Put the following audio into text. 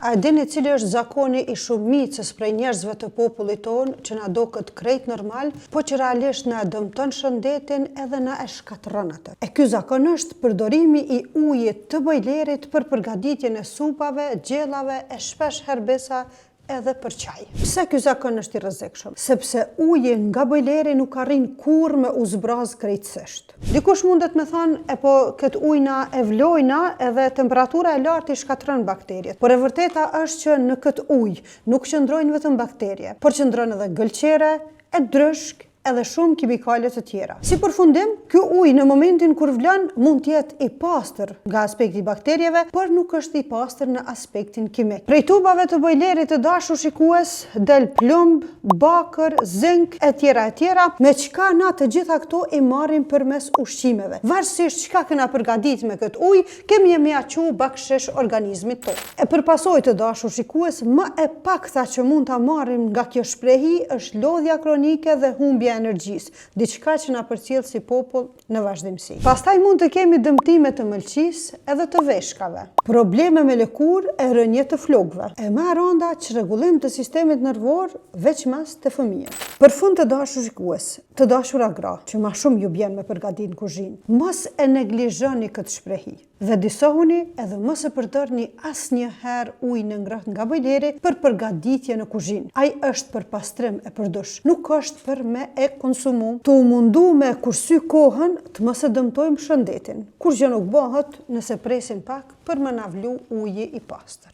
A e dini cili është zakoni i shumicës prej njerëzve të popullit tonë që na doket krejt normal, po që realisht na e dëmton shëndetin edhe na e shkatërron atë? E ky zakon është përdorimi i ujit të bojlerit për përgatitjen e supave, gjellave e shpesh herë besa edhe për çaj. Pse ky zakon është i rrezikshëm? Sepse uji nga bojleri nuk arrin kurrë me u zbraz krejtësisht. Dikush mundet me thanë, e po këtë ujë na e vlojna edhe temperatura e lartë i shkatërron bakteriet. Por e vërteta është që në këtë ujë nuk qëndrojnë vetëm bakterie, por qëndron edhe gëlqere, e dryshk, edhe shumë kimikale të tjera. Si përfundim, ky ujë në momentin kur vlon mund të jetë i pastër nga aspekti i bakterieve, por nuk është i pastër në aspektin kimik. Prej tubave të bojlerit të dashur shikues del plumb, bakër, zink etj etj, me çka na të gjitha këto i marrim përmes ushqimeve. Varësisht çka kena përgatit me këtë ujë, kemi me ia çu bakshish organizmit tonë. E për pasojë të dashur shikues, më e pakta që mund ta marrim nga kjo shprehi është lodhja kronike dhe humbja e energjisë, diçka që na përcjell si popull në vazhdimësi. Pastaj mund të kemi dëmtime të mëlçisë edhe të veshkave, probleme me lëkurë e rënie të flokëve, e më e rënda çrregullim të sistemit nervor, veçmas te fëmijët. Për fund të dashur shikues, të dashura gra, që ma shumë ju bjen me përgatit në kuzhinë, mos e neglizhoni këtë shprehi. Vetëdijesohuni edhe mos e përdorni asnjëherë ujin e ngrohtë nga bojleri për përgatitje në kuzhinë. Ai është për pastrim e për dush, nuk është për me e konsumu. Tu u mundu me e kursy kohën, të mos e dëmtojmë shëndetin. Kurgjë nuk bëhet nëse presim pak për me na vlu uji i pastër.